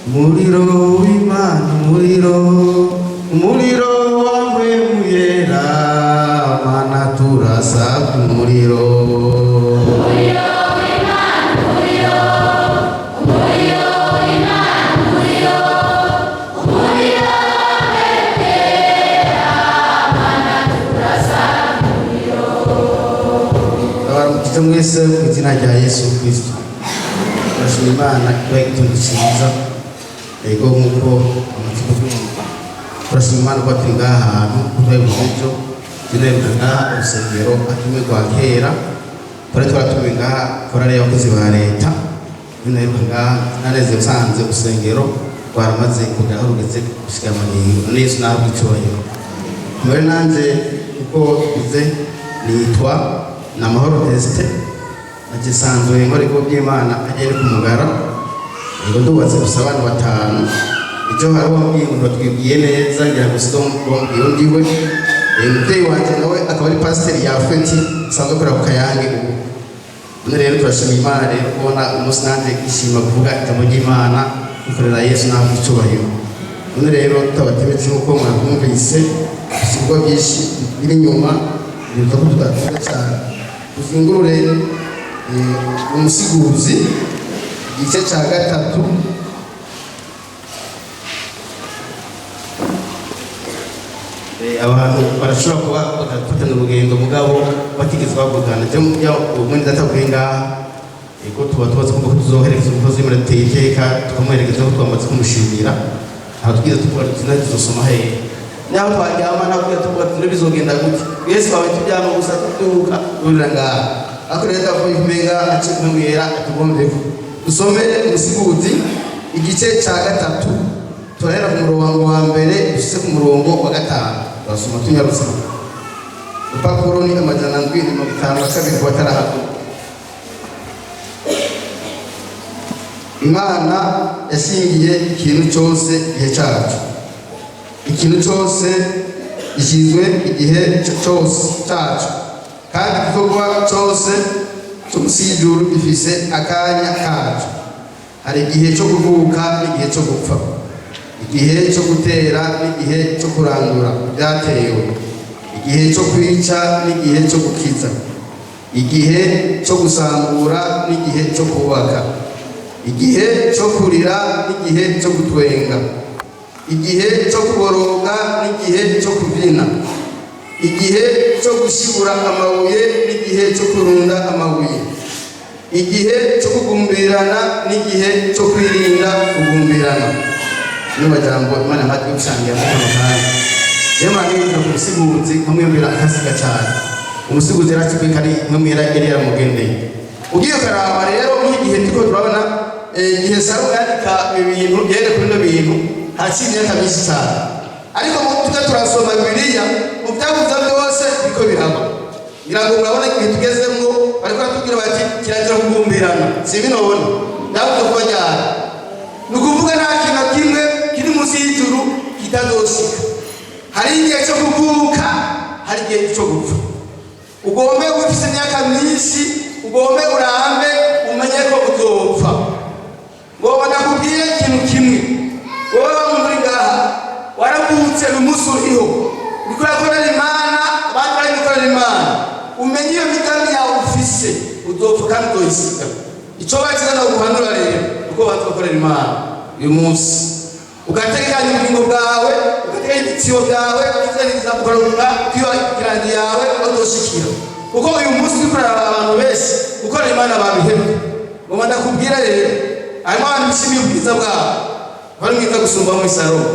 Umuriro w'Imana, umuriro, umuriro wa Mpwemu Yera, Mana turasabye umuriro. Umuriro w'Imana, umuriro, umuriro w'Imana, umuriro, umuriro wa Mpwemu Yera, Mana turasabye umuriro. Abaramukije mwese mu izina rya Yesu Kristo. Turashima Imana ibaha igitondo cyiza. Ego, nk'uko amatsiko byumva, turashima Imana kuba turi ngaha hantu twabivuze ejo tunabivuga ngaha urusengero atumwe rwa kera twari twaratumiwe ngaha korale y'abakozi ba leta. Tunabivuga ngaha nareze usanze urusengero rwaramaze kugera aho rugeze gushika amagingo. None Yesu nahabwa icyubahiro. Mbere nanje uko bize, nitwa Namahoro Destin, nagisanzwe nkora ibigo by'Imana agere ku mugara. Ngo ndubatse gusa abana batanu. Icyo hari wambwiye ngo twibwiye neza, ngira ngo sizo wambwiye undi we. Umubyeyi wanjye nawe akaba ari pasiteri Yafeti, asanzwe akorera ku Kayange ubu. None rero turashima Imana rero kubona umunsi nanjye ishima kuvuga ijambo ry'Imana, gukorera Yesu naho icyubahiro. None rero tutabatebetse, nk'uko mwabyumvise, ibikorwa byinshi biri inyuma, bivuga ko tudatinda cyane. Tuzingurure Umusiguzi igice cya gatatu. Abantu barashobora kuba bagafatana urugendo mugabo batigeze bavugana. Ubundi datavuye ngaha, ego, tuba tubaze kumva ko tuzoherekeza umukozi w'Imana, duteye iteka tukamuherekeza ko twamaze kumushimira. Ntabwo twigeze tuvuga tuti nawe tuzosoma hehe, naho twaryama, ntabwo twigeze tuvuga tuti bizogenda gute. Yesu wawe turyama gusa tubyuka urira ngaha. Ariko rero ndavuye kumenga acimwera atugombeko dusome Umusiguzi igice cya gatatu, turahera ku murongo wa mbere dushyize ku murongo wa gatanu. Turasoma tunyarutse. Urupapuro ni 752 ku batarahaguruka. Imana yashingiye ikintu cyose igihe cyacu, ikintu cyose gishyizwe igihe cyose cyacu, kandi igikorwa cyose cyo munsi y'ijuru gifise akanya kacu. Hari igihe cyo kuvuka n'igihe cyo gupfa, igihe cyo gutera n'igihe cyo kurandura ibyatewe, igihe cyo kwica n'igihe cyo gukiza, igihe cyo gusambura n'igihe cyo kubaka, igihe cyo kurira n'igihe cyo gutwenga, igihe cyo kuboroga n'igihe cyo kubyina, igihe cyo gushyibura amabuye n'igihe cyo kurunda amabuye, igihe cyo kugumbirana n'igihe cyo kwirinda kugumbirana. Niyo majambo Imana imaze gusangira muri kano kanya. Rero murabibwira ku Musiguzi nkamwiyumvira akasiga cyane. Umusiguzi yaracikuye kari nkamwira yari yaramugendeye. Ugiye ukaraba rero nk'igihe turiko turabona, igihe Salomo yandika ibintu byere kuri bino bintu, haciye imyaka myinshi cyane. Ariko mu tujya turasoma Bibiliya, mu byavuze byose biriko biraba. Ngira ngo murabona igihe tugezemwo, bariko baratubwira bati kirazira kugumbirana. Si binobona byavuze kuba ryari? Ni ukuvuga nta kintu na kimwe kiri munsi y'ijuru kitazoshika. Hari igihe cyo kuvuka, hari igihe cyo gupfa. Ugombe ufise imyaka myinshi, ugombe urambe, umenye ko uzopfa. Ngomba ndakubwire ikintu kimwe: wowe wa muntu uri ngaha, waravutse, uyu munsi uriho, uriko urakorera Imana, abandi bari gukorera Imana, umenye iyo migambi yawe ufise, uzopfa kandi uzoyisiga. Ico bakiza ndaguhanura rero uko banza gukorera Imana uyu munsi, ugategekanya ubugingo bwawe, ugategekanya ibitsiro byawe, ukitegekanya ukaruhuka kirangi yawe uzoshikira. Kuko uyu munsi uriko uraraba abantu benshi gukorera Imana babihebye. Ngomba ndakubwira rero, harimo abantu bishimiye ubwiza bwabo, bari mwiza gusumba muri Salomo,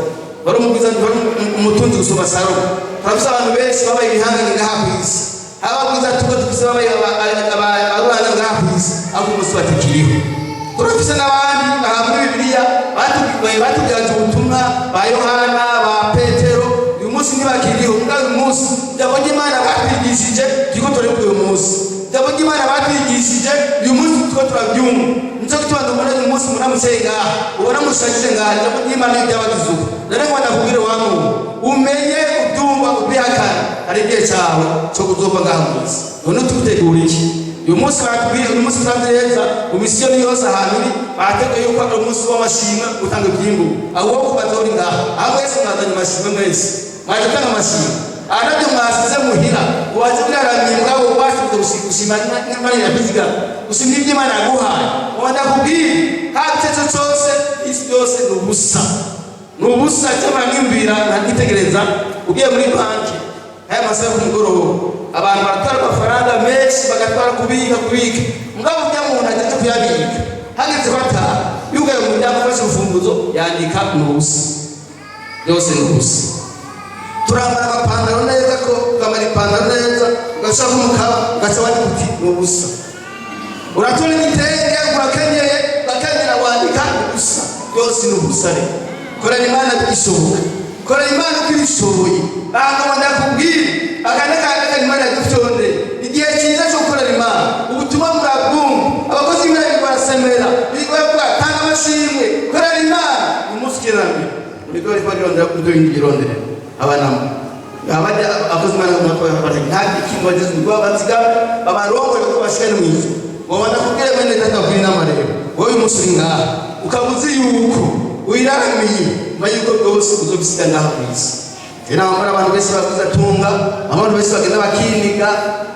bari umubwiza, bari umutunzi gusumba Salomo. Turafise abantu benshi babaye ibihangange ngaha ku isi, haba bwiza tuko dufise babaye abarwana ngaha ku isi, ariko umunsi batakiriho. Turafise n'abandi aha muri Bibiliya batubyaje ubutumwa, ba Yohana, ba Petero, uyu munsi ntibakiriho. Mugabo uyu munsi ijambo ry'Imana batwigishije turiko turabibwa. Uyu munsi ijambo ry'Imana batwigishije, uyu munsi turiko turabyumva. Nico gituma ndabona uyu munsi muramutse ngaha, ubona mushajije ngaha. Ijambo ry'Imana iyo ryabagize uko rero, ngo ndakubwire wa muntu, umenye ubyumva ubihakana, hari igihe cyawe cyo kuzova ngaha mu isi. None tugutegura iki? Uyu munsi batubwiye, uyu munsi turavye neza mu misiyoni yose ahantu uri, bateguye yuko ari umunsi w'amashimwe, gutanga ivyimburwa. Aho wo kubaza uri ngaha, aho mwese mwazanye amashimwe, mwese mwaje gutanga amashimwe, arabyo mwasize muhira waje biraramiye, mugabo washize gushima Imana irabiziga, gushima ibyo Imana yaguhaye. Uba ndakubwira, haba icyo cyose, isi yose ni ubusa, ni ubusa. Cyangwa niyumvira nkitegereza, ugiye muri banki aya masaha ku mugoroba, abantu baratwara amafaranga menshi, bagatwara kubika, kubika, mugabo ujya muntu ageze kuyabika, hageze ko ataha, yugaye umuryango, ufashe urufunguzo, yandika, ni ubusa, byose ni ubusa. Turambara amapantaro neza, ko ukambara ipantaro neza, ugashaka umukaba, ugaca wandika uti ni ubusa. Uratora igitenge, urakenyeye, urakenyera, wandika ubusa, byose ni ubusa. Rero korera Imana bigishoboka, korera Imana uko ibishoboye. Ahantu ndakubwira aka naka, Imana yadufyondeye igihe cyiza cyo gukorera Imana. Ubutumwa murabwumva, abakozi b'Imana barasemera, bivuga tanga amashimwe, korera Imana. Uyu munsi ugereranye uriko bariko barondera kubyo bindi bironderera abanamo abajya abakozi b'Imana nta ikintu bageze ngo bazigame, babarongore ko bashikane mu ijuru. Ngo ndakubwire mwene data, kuri inama rero, wowe uyu munsi uri ngaha, ukaba uzi yuko wiraramiye, nyuma yuko rwose uzobisiga ngaha ku isi. Rero mbona abantu benshi baguze atunga, abantu benshi bagenda bakiniga,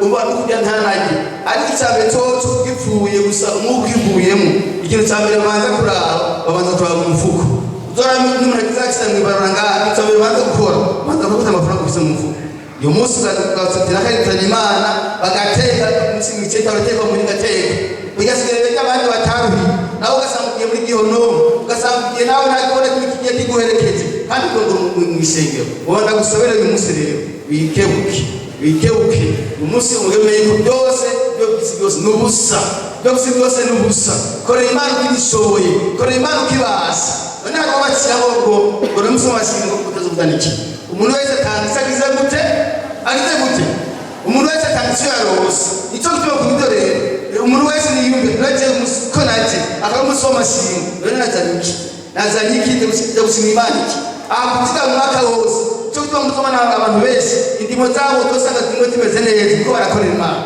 uba no kurya ntanarye. Ariko icya mbere coco, gipfuye gusa, umwuka ukivuyemo, ikintu cya mbere babanza kuraba, babanza kuraba umufuko. Uzora n'umuntu agize akisa mw'ibarura ngaha, icya mbere babanza gukora, babanza gufata amafaranga ufise mu mufuko. Uyu munsi ugasatira akaritana Imana, bagateka umunsi mwiceta, barateka muri gateka, bigasigara rero abandi bataruhiye, nawe ugasanga ugiye muri gihonomu, ugasanga ugiye nawe nta gihora kimwe kigiye kiguherekeje, kandi ukunda mu ishengero. Ubu ndagusabira uyu munsi rero, wikebuke, wikebuke. Uyu munsi ugemeye ko byose byo by'isi byose ni ubusa, byose byose ni ubusa. Korera Imana uko ibishoboye, korera Imana uko ibasha. None ntabwo bashyiraho ngo n'umunsi w'amashimwe ngo utazovugana iki? Umuntu wese atanga icyo agize gute, agize gute? Umuntu wese atanga icyo yarose. Icyo gituma ku byo rero, umuntu wese niyumve naje ko naje akaba umunsi w'amashimwe. None nazanye iki? Nazanye iki? Njya gushima Imana iki? Aha kuziga mu mwaka wose. Icyo gituma muzobona abantu benshi indimo zabo uzosanga zimwe zimeze neza, kuko barakorera Imana.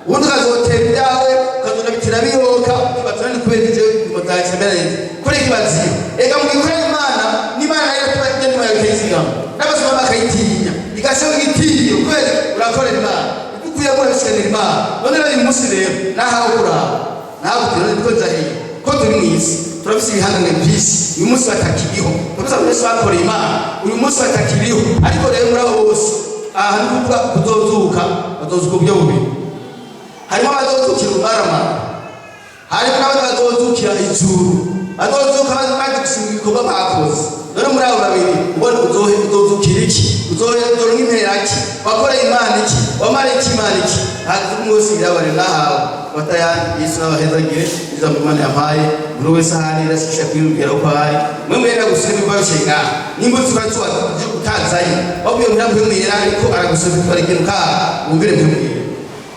Ubundi ukazotera ibyawe, ukazona bitira biyoka, ukibaza ni kubera ivyo indimo zawe zimeze neza, kuri ikibaziyo. Ega mu gikorera Imana, n'Imana nayo tuba ibyo ndimo yawe ikayizigama, n'abasoma bakayitinya, igashyiraho igitiyo kubera urakorera Imana, ibyo ukuyemo urabishikanira Imana. None rero uyu munsi rero nahawe kuraba, nawe uti niko nzahiye ko turi mu isi, turafise ibihangange byinshi uyu munsi batakiriho, turafise abantu benshi bakoreye Imana uyu munsi batakiriho. Ariko rero muri abo bose, aha ni kuvuga kuzozuka, bazozuka uburyo bubiri: harimo abazozukira ubumaramara, harimo n'abandi bazozukira ijuru, bazozuka baje gushima ibikorwa bakoze. None muri abo babiri ubona uzohe, uzozukira iki? Uzohe uzoronka impera ki? Wakoreye Imana iki? Wamara iki Imana iki? Ntabwo mwose birabare nahawe batayandi. Yesu n'abahezagire. Ijambo Imana yampaye, buri wese ahari irashisha kwiyumvira uko ari. Mwe mwenda gusura ibiva bishinga nimba uzi utazanye wabwiye muhira mwe mwera, ariko aragusaba itwara ikintu ka wumvire mwe mwera,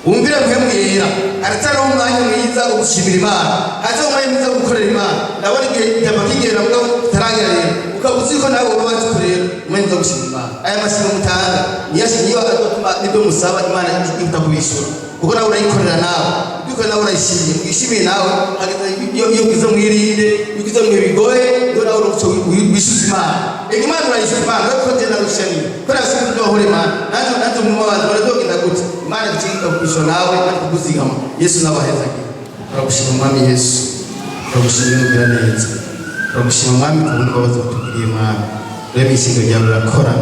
wumvire mwe mwera. Haracyariho umwanya mwiza wo gushimira Imana, haracyariho umwanya mwiza wo gukorera Imana. Ndabona igihe itama kigera, mugabo utaragera rero, ukaba uzi ko nawe waba wazi ko rero umwanya mwiza wo gushimira Imana. Aya mashimwe mutanga niyo niyo azotuma nibyo musaba Imana yihuta kubishyura, kuko nawe urayikorera, nawe ibyo ukora nawe urayishimiye, wishimiye nawe. Hageze iyo ugize mwirinde, iyo ugize mu bihe bigoye, iyo nawe urubuto wishyuza Imana. Ega Imana urayishyuza Imana, ariko njye narushaniye ko nasubiza ibyo wahora Imana, nanjye mu mabanza barazogenda gute? Imana igucika kwishyura nawe kandi kukuzigama. Yesu nawe ahezagira. Turagushima Mwami Yesu, turagushima ugira neza, turagushima Mwami ku bundi mbabazi watugiriye. Mwami, reba ishinga ryawe rirakora.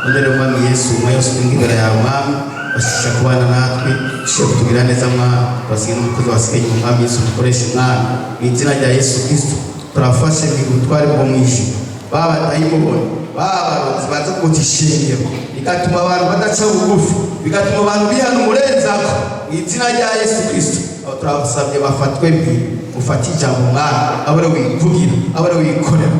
None rero Mwami Yesu, umwanya wose uri imbere yawe Mwami, bashisha kubana natwe, ushobora kutugira neza Mwami. Basigaye n'umukozi wasigaye inyuma, Mwami Yesu, dukoreshe Mwami, mu izina rya Yesu Kristo. Turafashe ubutware bwo mu ijuru, baba dayimoni, baba barozi baza kuguta ishengero, bigatuma abantu badaca bugufi, bigatuma abantu bihana umurenzako, mu izina rya Yesu Kristo abo turabasabye bafatwe mpiri. Ufate ijambo Mwami, abe ari wivugira, abe ari wikorera.